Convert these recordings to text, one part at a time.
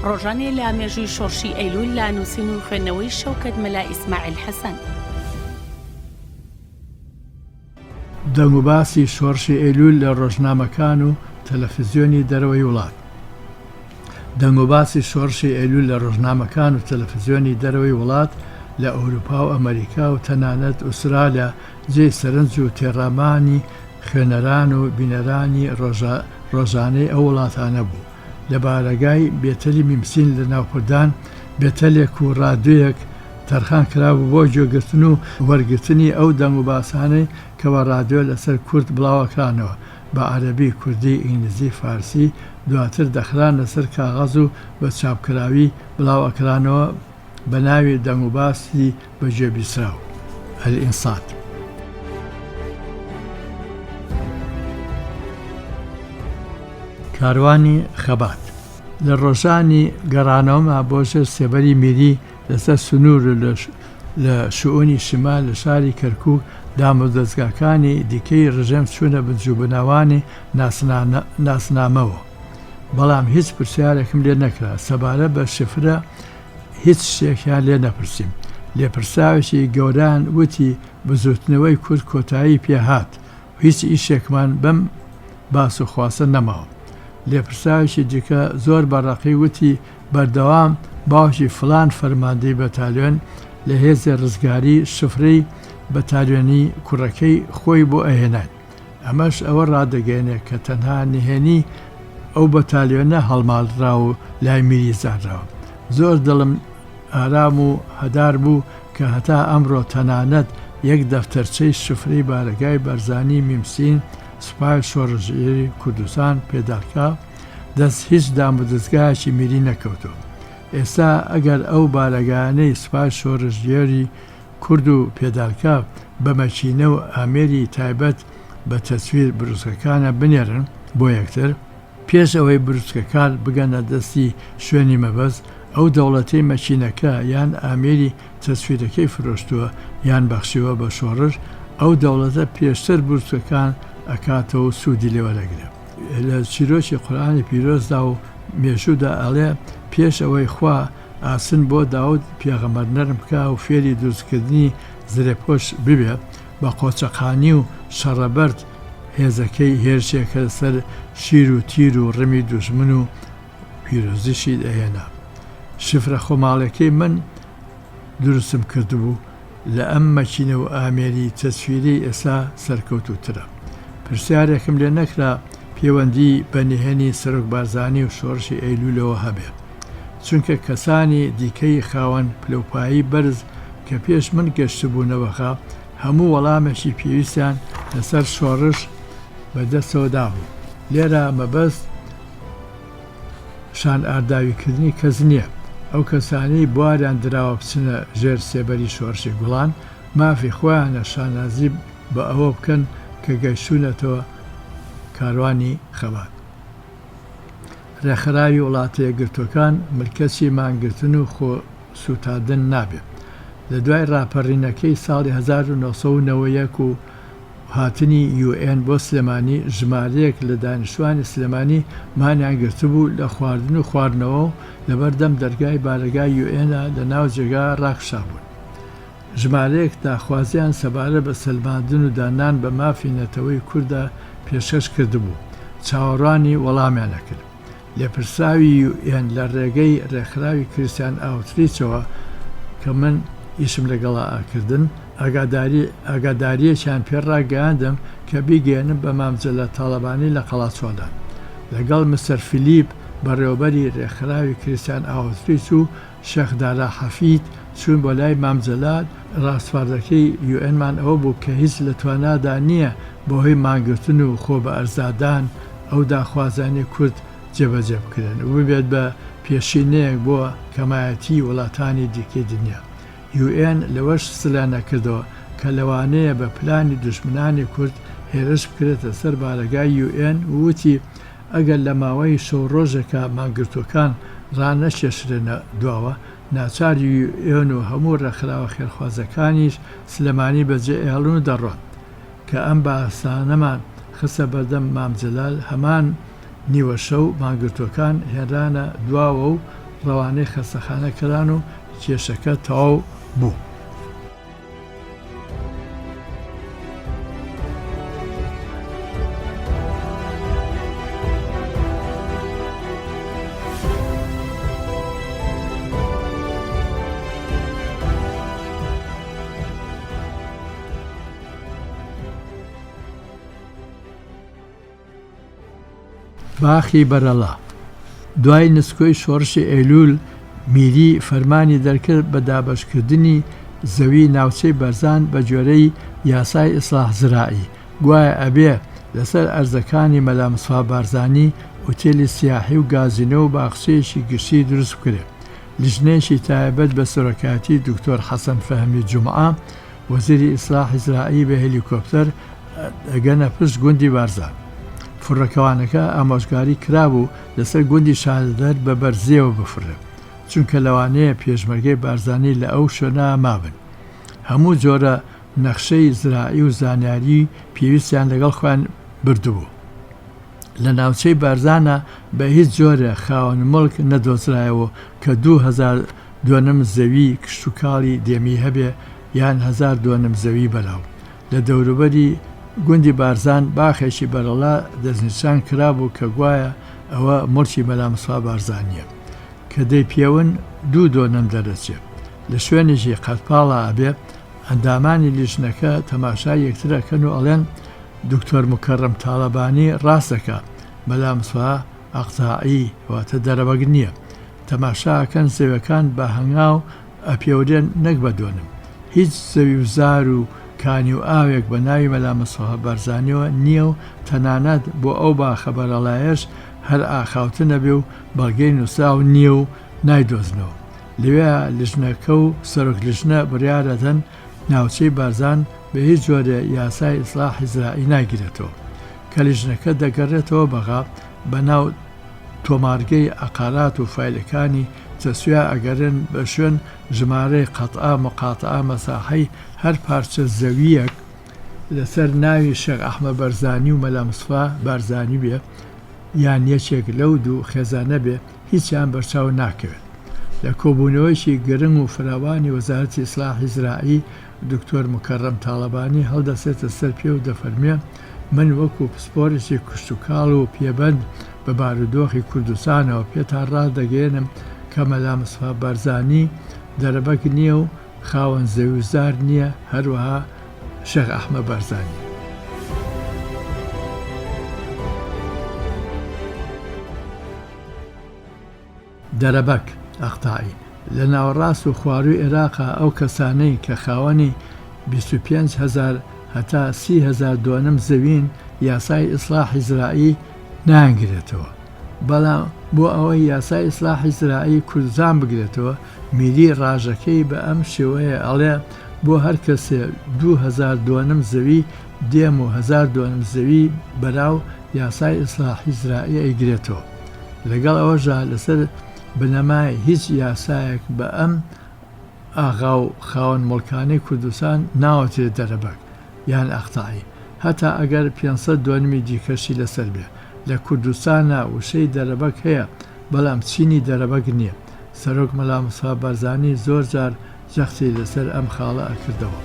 ڕۆژانێ لە مێژووی شۆڕشی ئەیلوول لە نووسین و خوێندنەوەی شەوکەت مەلا ئیسماعیل حەسەن. دەنگوباسی شۆڕشی ئەیلوول لە ڕۆژنامەکان و تەلەفزیۆنی دەرەوەی وڵات. دەنگوباسی شۆڕشی ئەیلوول لە ڕۆژنامەکان و تەلەفزیۆنی دەرەوەی وڵات لە ئەوروپا و ئەمەریکا و تەنانەت ئوسترالیا جێی سەرنج و تێڕامانی خوێنەران و بینەرانی ڕۆژانەی ئەو وڵاتانە بوو. لە بارەگای بێتەلی میمسین لە ناوپردان بێتەلێک و ڕادیۆیەک تەرخان کرابوو بۆ گوێگرتن و وەرگرتنی ئەو دەنگوباسانەی کە بە ڕادیۆ لەسەر کورد بڵاوئەکرانەوە بە عەرەبی، کوردی، ئینگلیزی، فارسی، دواتر دەخرانە سەر کاغەز و بە چاپکراوی بڵاوئەکرانەوە بە ناوی دەنگوباسی بە گوێ بیسراو، الانصات. کاروانی خەبات. لە ڕۆژانی گەڕانەوەما بۆ ژێر سێبەری میری لەسەر سنوور و لە شئونی شیمال لە شاری کەرکووک دامودەزگاکانی دیکەی ڕژێم چوونە بنجوبناوانی ناسنامەوە بەڵام هیچ پرسیارێکم لێ نەکرا سەبارەت بە شفرە هیچ شتێکیان لێ نەپرسیم لێپرسراوێکی گەورەیان وتی بزووتنەوەی کورد کۆتایی پێ هات هیچ ئیشێکمان بەم باس و خواسە نەماوە. لێپرسراوێکی دیکە زۆر بە ڕەقی وتی بەردەوام باوکی فڵان فەرماندەی بەتالیۆن لە هێزی ڕزگاری شفرەی بەتالیۆنی کوڕەکەی خۆی بۆ ئەهێناین. ئەمەش ئەوە ڕادەگەیەنێ کە تەنها نهێنی ئەو بەتالیۆنە هەڵماڵراو و لای میری زانراوە. زۆر دڵم ئارام و هەدار بوو کە هەتا ئەمڕۆ تەنانەت یەک دەفتەرچەی شفرەی بارەگای بەرزانی میمسین سوپای شۆڕشگێری کوردستان پێدالکا دەست هیچ دامودەزگایەکی میری نەکەوتووە. ئێستا ئەگەر ئەو بارەگایانەی سوپای شۆڕشگێری کورد و پێدالکا بە مەکینە و ئامێری تایبەت بە تەسویر بروسکەکانە بنێرن بۆ یەکتر، پێش ئەوەی بروسکەکان بگەنە دەستی شوێنی مەبەست، ئەو دەوڵەتەی مەکینەکە یان ئامێری تەسویرەکەی فرۆشتووە یان بەخشیوە بە شۆڕش، ئەو دەوڵەتە پێشتر بروسکەکان ئەکاتەوە و سوودی لێ وەرەگرێ. لە چیرۆکی قورئانی پیرۆزدا و مێژوودا ئەڵێ، پێش ئەوەی خوا ئاسن بۆ داود پێغەمبەر نەرم بکا و فێری دروستکردنی زرێپۆش ببێ، بە قۆچەقانی و شەڕەبەرد هێزەکەی هێرشێکە سەر شیر و تیر و ڕمی دوژمن و پیرۆزیشی دەهێنا. شفرە خۆماڵیەکەی من دروستم کردبوو لە ئەم مەکینە و ئامێری تەسویرەی ئێستا سەرکەوتووترە. پرسیارێکم لێ نەکرا پێوەندی بە نهێنی سەرۆک بارزانی و شۆڕشی ئەیلوولەوە هەبێ. چونکە کەسانی دیکەی خاوەن پلەوپایەی بەرز کە پێش من گەشتبوونە بەغا هەموو وەڵامێکی پێویستیان لەسەر شۆڕش بە دەستەوە دابوو. لێرە مەبەست شان ئارداویکردنی کەس نییە. ئەو کەسانەی بواریان دراوە بچنە ژێر سێبەری شۆڕشی گوڵان، مافی خۆیانە شانازی بە ئەوە بکەن کە گەشتوونەتەوە کاروانی خەبات. ڕێکخراوی وڵاتەیەکگرتووەکان ملکەچی مانگرتن و خۆ سووتاندن نابێ. لە دوای ڕاپەڕینەکەی ساڵی 1991 و هاتنی یو ئێن بۆ سلێمانی ژمارەیەک لە دانیشتوانی سلێمانی مانیان گرتبوو لە خواردن و خواردنەوە و لەبەردەم دەرگای بارەگای یو ئێنا لە ناو جێگا ڕاکشابوون. ژمارەیەک داخوازیان سەبارەت بە سەلماندن و داننان بە مافی نەتەوەی کورددا پێشکەش کردبوو، چاوەڕوانی وەڵامیان ئەکرد. لێپرسراوی یو ئێن لە ڕێگەی ڕێکخراوی کریستیان ئاوتریچەوە کە من ئیشم لەگەڵا ئەکردن، ئاگاداری ئاگادارییەکیان پێ ڕاگەیاندم کە بیگەیەنم بە مام جەلال تاڵەبانی لە قەڵاچوالان. لەگەڵ مستەر فیلیپ بەڕێوەبەری ڕێکخراوی کریستیان ئاوتریچ و شێخ دارا حەفید چوون بۆ لای مام جەلال، ڕاسپاردەکەی یو ئێنمان ئەوە بوو کە هیچ لە توانادا نییە بەهۆی مانگرتن و خۆ بە ئەرزادان ئەو داخوازیانەی کورد جێبەجێ بکرێن و ببێت بە پێشینەیەک بۆ کەمایەتیی وڵاتانی دیکەی دنیا. یو ئێن لەوەش سلە نەکردەوە کە لەوانەیە بە پلانی دوژمنانی کورد هێرش بکرێتە سەر بارەگای یو ئێن و وتی ئەگەر لە ماوەی شەو ڕۆژێکا مانگرتووەکان ڕانەکێشرێنە دواوە، ناچار یو ئێن و هەموو ڕێکخراوە خێرخوازەکانیش سلێمانی بەجێ ئەهێڵن و دەڕۆن. کە ئەم باسانەمان خستە بەردەم مام جەلال، هەمان نیوە شەو مانگرتووەکان هێنرانە دواوە و. ڕەوانەی خەستەخانە کران و کێشەکە تەواو بوو. باخی بەرەڵا. دوای نسکۆی شۆڕشی ئەیلوول، میری فەرمانی دەرکرد بە دابەشکردنی زەوی ناوچەی بەرزان بە گوێرەی یاسای ئیسڵاح زراعی، گوایە ئەبێ لەسەر ئەرزەکانی مەلا مستەفا بارزانی ئوتێلی سیاحی و گازینۆ و باخچەیەکی گشتی دروست بکرێ. لیژنەیەکی تایبەت بە سەرۆکایەتی دکتۆر حەسەن فەهمی جومعە، وەزیری ئیسلاحی زراعی بە هێلیکۆپتەر دەگەنە پشت گوندی بارزان. فڕۆکەوانەکە ئامۆژگاری کرابوو لەسەر گوندی شاهدەر بە بەرزییەوە بفڕێ، چونکە لەوانەیە پێشمەرگەی بارزانی لە ئەو شوێنە مابن. هەموو جۆرە نەخشەی زراعی و زانیاریی پێویستیان لەگەڵ خۆیان بردبوو. لە ناوچەی بارزانە بە هیچ جۆرێ خاوەن موڵک نەدۆزرایەوە کە 2000 دۆنم زەوی کشتوکاڵی دێمی هەبێ یان هەزار دۆنم زەوی بەراو. لە دەوروبەری گوندی بارزان باخێکی بەرەڵا دەستنیشان کرابوو کە گوایە ئەوە موڵکی مەلا مستەفا بارزانییە. کە دەیپێون دوو دۆنم دەرەچێ. لە شوێنێکی قەدپاڵا ئەبێ. ئەندامانی لیژنەکە تەماشای یەکتر ئەکەن و ئەڵێن دکتۆر موکەڕەم تاڵەبانی ڕاست دەکا، مەلا مستەفا ئەقتاعی واتە دەرەبەگ نییە. تەماشا ئەکەن زەویەکان بە هەنگاو ئەپێورێن نەک بە دۆنم. هیچ زەوی و زار و کانی و ئاوێک بە ناوی مەلا مستەفا بارزانیەوە نییە و تەنانەت بۆ ئەو باخە بەرەڵایەش هەر ئاخاوتن ئەبێ و بەڵگەی نووسراو نییە و نایدۆزنەوە. لەوێ لجنەکە و سەرۆک لجنە بڕیار ئەدەن ناوچەی بارزان بە هیچ جۆرێ یاسای ئیسڵاحی زراعی ناگرێتەوە. کە لیژنەکە دەگەڕێتەوە بەغا بە ناو تۆمارگەی عەقارات و فایلەکانی تەسویا ئەگەرێن بە شوێن ژمارەی قەتعە، مقاتعە، مەساحەی هەر پارچە زەوییەک لەسەر ناوی شێخ ئەحمە بەرزانی و مەلا مستەفا بارزانی بێ یان یەکێک لەو دوو خێزانە بێ هیچیان بەرچاو ناکەوێت. لە کۆبوونەوەیەکی گرنگ و فراوانی وەزارەتی ئیسلاحی زراعی دکتۆر موکەڕەم تاڵەبانی هەڵدەسێتە سەر پێ و دەفەرموێ، من وەکو پسپۆرێکی کشتوکاڵ و پێبەند بە بارودۆخی کوردستانەوە پێتان ڕادەگەیەنم کە مەلا مستەفا بارزانی دەرەبەگ نییە و خاوەن زەوی و زار نییە، هەروەها شێخ ئەحمە بارزانی. دەرەبەگ، ئەقتاعی، لە ناوەڕاست و خوارووی ئێراقا ئەو کەسانەی کە خاوەنی 25 هەزار هەتا 30 هەزار دۆنم زەوین یاسای ئیسڵاحی زراعی نایانگرێتەوە. بەڵام بۆ ئەوەی یاسای ئیسڵاحی زراعی کوردستان بگرێتەوە میری ڕاژەکەی بە ئەم شێوەیە ئەڵێ بۆ هەر کەسێ 2000 دۆنم زەوی دێم و هەزار دۆنم زەوی بەراو یاسای ئیسڵاحی زراعی ئەیگرێتەوە. لەگەڵ ئەوەشدا لەسەر بنەمای هیچ یاسایەک بە ئەم ئاغا و خاوەن موڵکانەی کوردستان ناوترێت دەرەبەگ یان ئەقتاعی هەتا ئەگەر 500 دۆنمی دیکەشی لەسەر بێ. لە کوردستانا وشەی دەرەبەگ هەیە بەڵام چینی دەرەبەگ نییە. سەرۆک مەلا مستەفا بارزانی زۆر جار جەختی لەسەر ئەم خاڵە ئەکردەوە.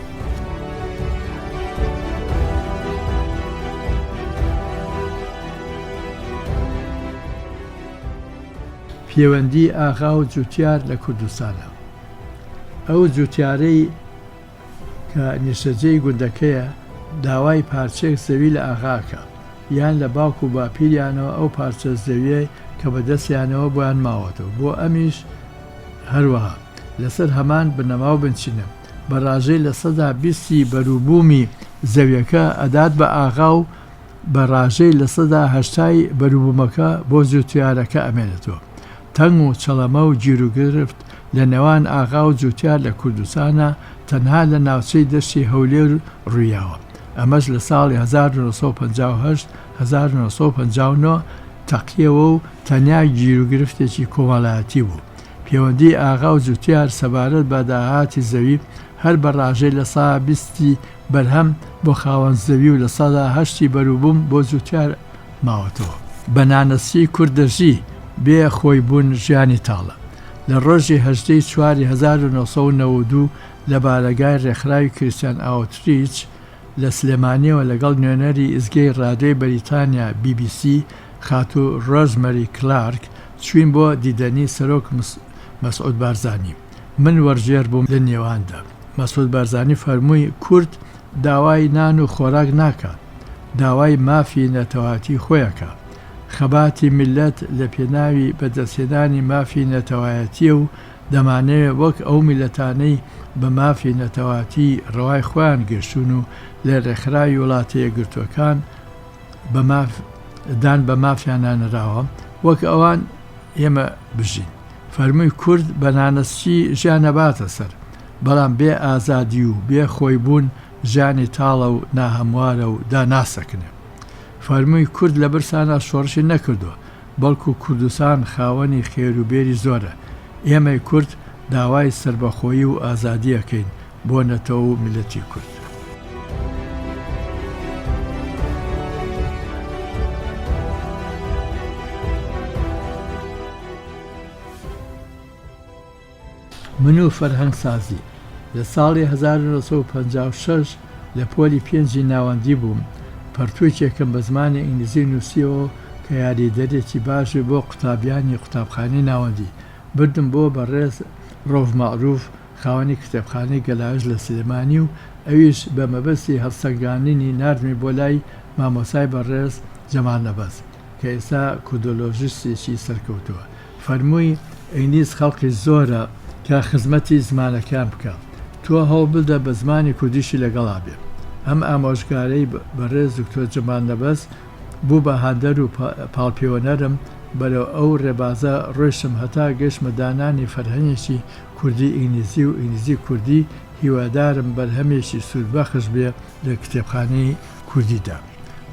پێوەندی ئاغا و جوتیار لە کوردستانا. ئەو جوتیارەی کە نیشتەجێی گوندەکەیە داوای پارچەیەک زەوی لە ئاغا ئەکا یان لە باوک و باپیریانەوە ئەو پارچە زەویەی کە بە دەستیانەوە بۆیان ماوەتەوە بۆ ئەمیش هەروەها لەسەر هەمان بنەما و بنچینە بە ڕاژەی 20% ی بەروبوومی زەویەکە ئەدات بە ئاغا و بە ڕاژەی 80% ی بەروبوومەکە بۆ جوتیارەکە ئەمێنێتەوە. تەنگ و چەڵەمە و گیروگرفت لە نێوان ئاغا و جوتیار لە کوردستانا تەنها لە ناوچەی دەشتی هەولێر ڕوویاوە ئەمەش لە ساڵی 1958 1959 تەقیەوە و تەنیا گیروگرفتێکی کۆمەڵایەتی بوو. پێوەندیی ئاغا و جوتیار سەبارەت بە داهاتی زەوی هەر بە ڕاژەی 20% ی بەرهەم بۆ خاوەن زەوی و 8% ی بەروبووم بۆ جوتیار ماوەتەوە. بە نانەستی کورد دەژی، بێ خۆی بوون ژیانی تاڵە. لە ڕۆژی 18 ی چواری 1992 لە بارەگای ڕێکخراوی کریستیان ئاوتریچ لە سلێمانیەوە لەگەڵ نوێنەری ئیزگەی ڕادیۆی بەریتانیا بی بی سی خاتوو ڕۆزمەری کلارک چوین بۆ دیدەنی سەرۆک مەسعود بارزانی. من وەرزێر بووم لە نێواندا. مەسعود بارزانی فەرمووی کورد داوای نان و خۆراک ناکات، داوای مافی نەتەوایەتی خۆی ئەکا. خەباتی میللەت لە پێناوی بەدەستهێنانی مافی نەتەوایەتییە و دەمانەوێ وەک ئەو میللەتانەی بە مافی نەتەوایەتی ڕەوای خۆیان گەیشتوون و لە ڕێکخراوی وڵاتە یەکگرتووەکان بە ماف دان بە مافیانا نراوە، وەک ئەوان ئێمە بژین. فەرمووی کورد بە نانەسکی ژیان ئەباتە سەر، بەڵام بێ ئازادی و بێ خۆی بوون ژیانی تاڵە و ناهەموارە و داناسەکنێ. فەرمووی کورد لە برسانا شۆڕشی نەکردووە، بەڵکو کوردستان خاوەنی خێر و بێری زۆرە. ئێمەی کورد داوای سەربەخۆیی و ئازادی ئەکەین بۆ نەتەوە و میللەتی کورد. من و فەرهەنگسازی. لە ساڵی 1956 لە پۆلی پێنجی ناوەندی بووم، پەڕتووکێکم بە زمانی ئینگلیزی نووسیەوە کە یاریدەرێکی باش بێ بۆ قوتابیانی قوتابخانەی ناوەندی. بردم بۆ بەڕێز ڕەوف مەعروف خاوەنی کتێبخانەی گەلاوێژ لە سلێمانی و ئەویش بە مەبەستی هەڵسەنگاندنی ناردمی بۆ لای مامۆستای بەڕێز جەمال نەبەز. کە ئێستا کوردۆلۆژیستێکی سەرکەوتووە، فەرمووی، ئینگلیز خەڵقی زۆرە کە خزمەتی زمانەکەیان بکا، تۆ هەوڵ بدە بە زمانی کوردیشی لەگەڵا بێ. ئەم ئامۆژگارەی بەڕێز دکتۆر جەمال نەبەز بوو بە هاندەر و پاڵپێوەنەرم، بەرەو ئەو ڕێبازە ڕۆیشتم هەتا گەیشتمە دانانی فەرهەنگێکی کوردی-ئینگلیزی و ئینگلیزی-کوردی، هیوادارم بەرهەمێکی سوودبەخش بێ لە کتێبخانەی کوردیدا.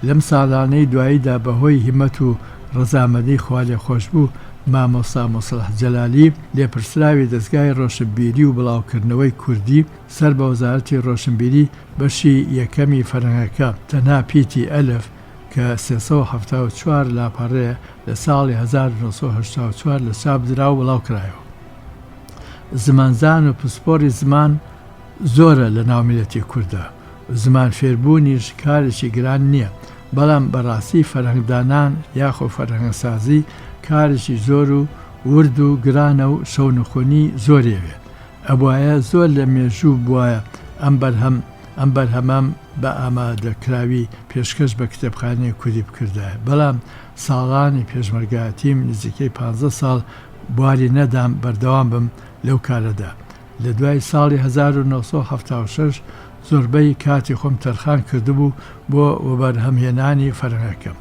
لەم ساڵانەی دواییدا بە هۆی هیمەت و ڕەزامەندی خوالێخۆشبوو مامۆستا موسڵح جەلالی لێپرسراوی دەزگای ڕۆشنبیری و بڵاوکردنەوەی کوردی سەر بە وەزارەتی ڕۆشنبیری بەشی یەکەمی فەرهەنگەکە تەنها پیتی ئەلف کە 374 لاپەڕەیە لە ساڵی 1984 لە چاپ درا و بڵاوکرایەوە. زمانزان و پسپۆڕی زمان زۆرە لە ناو میللەتی کورددا، زمان فێربوونیش کارێکی گران نییە، بەڵام بەڕاستی فەرهەنگدانان یاخۆ فەرهەنگسازی کارێکی زۆر و ورد و گرانە و شەونخونی زۆری ئەوێ. ئەبوایە زۆر لە مێژوو بوایە ئەم بەرهەم ئەم بەرهەمەم بە ئامادەکراوی پێشکەش بە کتێبخانەی کوردی بکردایە، بەڵام ساڵانی پێشمەرگایەتیم نزیکەی پانزە ساڵ بواری نەدام بەردەوام بم لەو کارەدا. لە دوای ساڵی 1976 زۆربەی کاتی خۆم تەرخان کردبوو بۆ وەبەرهەمهێنانی فەرهەنگەکەم.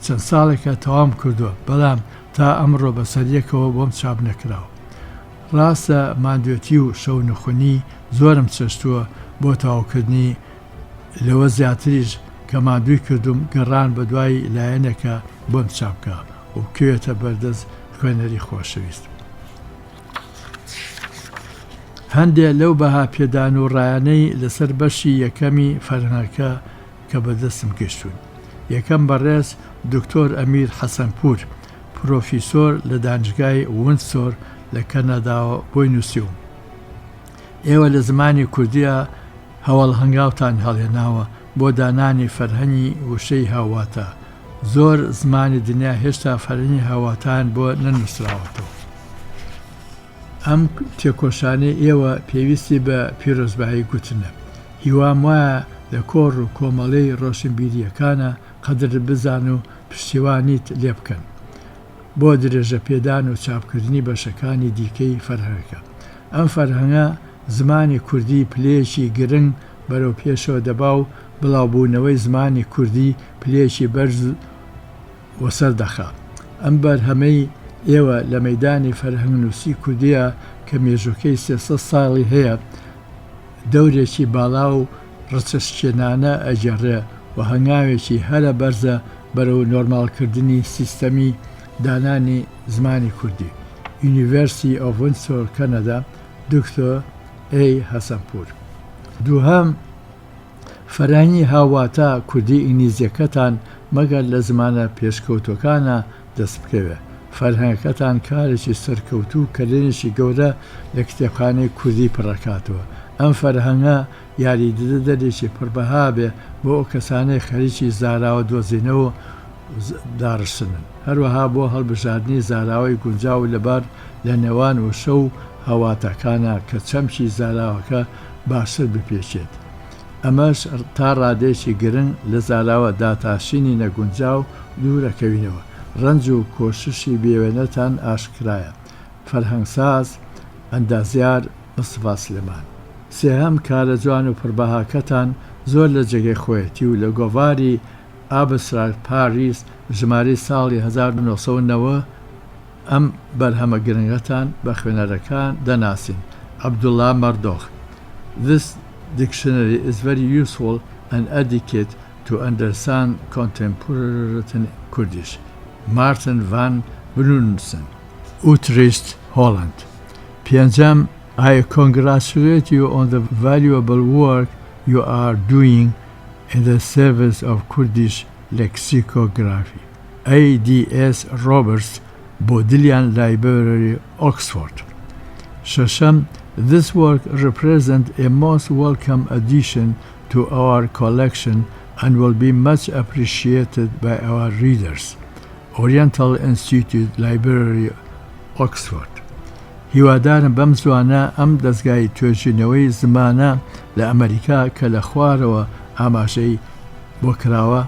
چەند ساڵێکە تەواوم کردووە، بەڵام تا ئەمڕۆ بەسەریەکەوە بۆم چاپ نەکراوە. ڕاستە ماندوێتی و شەونخونی زۆرم چەشتووە بۆ تەواوکردنی، لەوە زیاتریش کە ماندووی کردووم گەڕان بەدوای لایەنێکە بۆم چاپ بکا و بکەوێتە بەردەست خوێنەری خۆشەویست. هەندێ لەو بەها پێدان و ڕایانەی لەسەر بەشی یەکەمی فەرهەنگەکە کە بەدەستم گەشتوون. یەکەم بەڕێز دکتۆر ئەمیر حەسەنپوور، پرۆفیسۆر لە دانشگای وندسۆر لە کەنەداوە بۆی نووسیوم. ئێوە لە زمانی کوردییا هەوەڵ هەنگاوتان هەڵهێناوە بۆ دانانی فەرهەنگی وشەی هاوواتا. زۆر زمانی دنیا هێشتا فەرهەنگی هاوواتایان بۆ نەنووسراوەتەوە. ئەم تێکۆشانەی ئێوە پێویستی بە پیرۆزبایی گوتنە. هیوام وایە لە کۆڕ و کۆمەڵەی ڕۆشنبیرییەکانا قەدرت بزان و پشتیوانیت لێ بکەن بۆ درێژەپێدان و چاپکردنی بەشەکانی دیکەی فەرهەنگەکە. ئەم فەرهەنگە زمانی کوردی پلەیەکی گرنگ بەرەو پێشەوە دەبا و بڵاوبوونەوەی زمانی کوردی پلەیەکی بەرز وەسەر دەخا. ئەم بەرهەمەی ئێوە لە مەیدانی فەرهەنگنووسی کوردییا کە مێژووکەی 300 ساڵی هەیە، دەورێکی باڵا و ڕچەشکێنانە ئەگێڕێ و هەنگاوێکی هەرە بەرزە بەرەو نۆرماڵکردنی سیستەمی دانانی زمانی کوردی. University of Windsor، Canada، دکتۆر A. حەسەنپوور. دووهەم، فەرهەنگی هاوواتا کوردی ئینگلیزیەکەتان مەگەر لە زمانە پێشکەوتوەکانا دەست بکەوێ. فەرهەنگەکەتان کارێکی سەرکەوتوو و کەلێنێکی گەورە لە کتێبخانەی کوردی پڕئەکاتەوە. ئەم فەرهەنگە یاریدەدەرێکی پڕبەها بێ بۆ ئەو کەسانەی خەریکی زاراوە دۆزینەوە و داڕشتنن. هەروەها بۆ هەڵبژاردنی زاراوەی گونجاو و لەبار لە نێوان وشە و هاوواتاکانا کە چەمکی زاراوەکە باشتر بپێکێت. ئەمەش تا ڕادەیەکی گرنگ لە زاراوە داتاشینی نەگونجاو دوورەکەوینەوە. ڕەنج و کۆششی بێوێنەتان ئاشکرایە. فەرهەنگساز، ئەندازیار مستەفا سلێمان. سێهەم، کارە جوان و پڕبەهاکەتان زۆر لە جێگەی خۆیەتی و لە گۆڤاری Abstract Paris ژمارەی ساڵی 1990 ئەم بەرهەمە گرنگەتان بە خوێنەرەکان دەناسین. عەبدوڵا مەردۆخ This dictionary is very useful and adequate to understand contemporary Kurdish. Maarten van Brunsen. Utrecht, Holland. پێنجەم، I congratulate you on the valuable work you are doing in the service of Kurdish lexicography. A D S Roberts Bodleian Library, Oxford. شەشەم، This work represents a most welcome addition to our collection and will be much appreciated by our readers. Oriental Institute Library, Oxford. هیوادارم بەم زوانە ئەم دەزگای توێژینەوەی زمانە لە ئەمەریکا کە لە خوارەوە ئاماژەی بۆ کراوە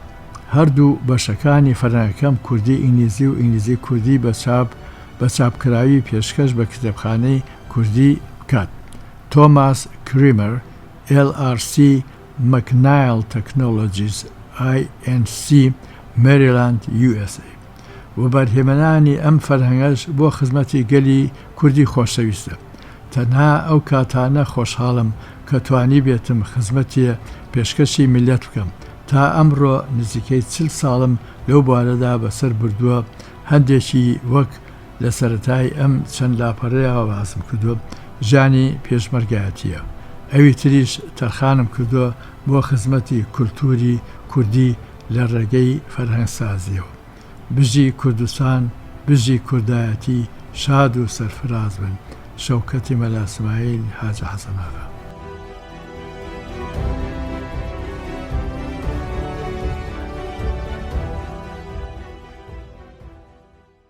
هەردوو بەشەکانی فەرهەنگەکەم کوردی ئینگلیزی و ئینگلیزی کوردی بە چاپ بە چاپکراوی پێشکەش بە کتێبخانەی کوردی بکات. تۆماس کریمەر، LRC McNeil Technologies INC، Maryland، USA. وەبەرهێمنانی ئەم فەرهەنگەش بۆ خزمەتی گەلی کوردی خۆشەویستە. تەنها ئەو کاتانە خۆشحاڵم کە توانیبێتم خزمەتێ پێشکەشی میللەت بکەم. تا ئەمڕۆ نزیکەی 40 ساڵم لەو بوارەدا بەسەر بردووە، هەندێکی وەک لە سەرەتای ئەم چەند لاپەڕەیەوە باسم کردووە ژیانی پێشمەرگایەتییە، ئەوی تریش تەرخانم کردووە بۆ خزمەتی کولتووری کوردی لە ڕێگەی فەرهەنگسازییەوە. بژی کوردستان، بژی کوردایەتی، شاد و سەرفراز بن. شەوکەتی مەلا سمایل حاجی حەسەن ئاغا.